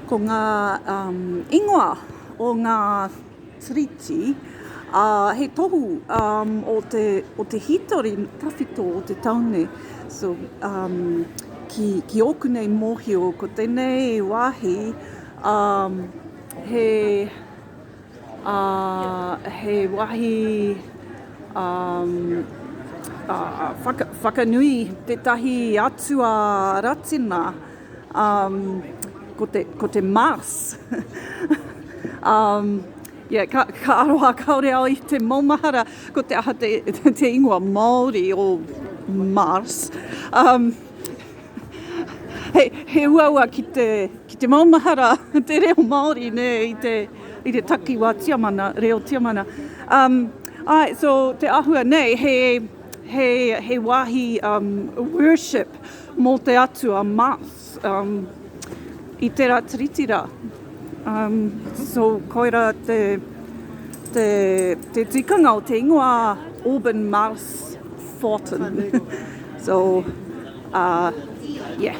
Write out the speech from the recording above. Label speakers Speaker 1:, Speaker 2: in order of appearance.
Speaker 1: Ko ngā um, ingoa o ngā tiriti, ā, he tohu um, o te, o te hītori tawhito o te taone. So, um, ki, ki ōku nei mōhio, ko tēnei wāhi um, he, ā, he wāhi um, ā, whaka, whakanui tētahi atua Ratina, um, ko te, ko te Mars. um, yeah, ka, ka aroha kāore au i te maumahara ko te aha te, te ingoa Māori o Mars. Um, he, he uaua ki te, ki te maumahara te reo Māori nē, i te, i te takiwā Tiamana, reo Tiamana. Um, ai, so te ahua nei, he, he, he wāhi um, worship mō te atua Mars um, i tērā tiriti rā. Um, so koira te, te, te tikanga o te ingoa Auburn Mars Fortin. so, uh, yeah.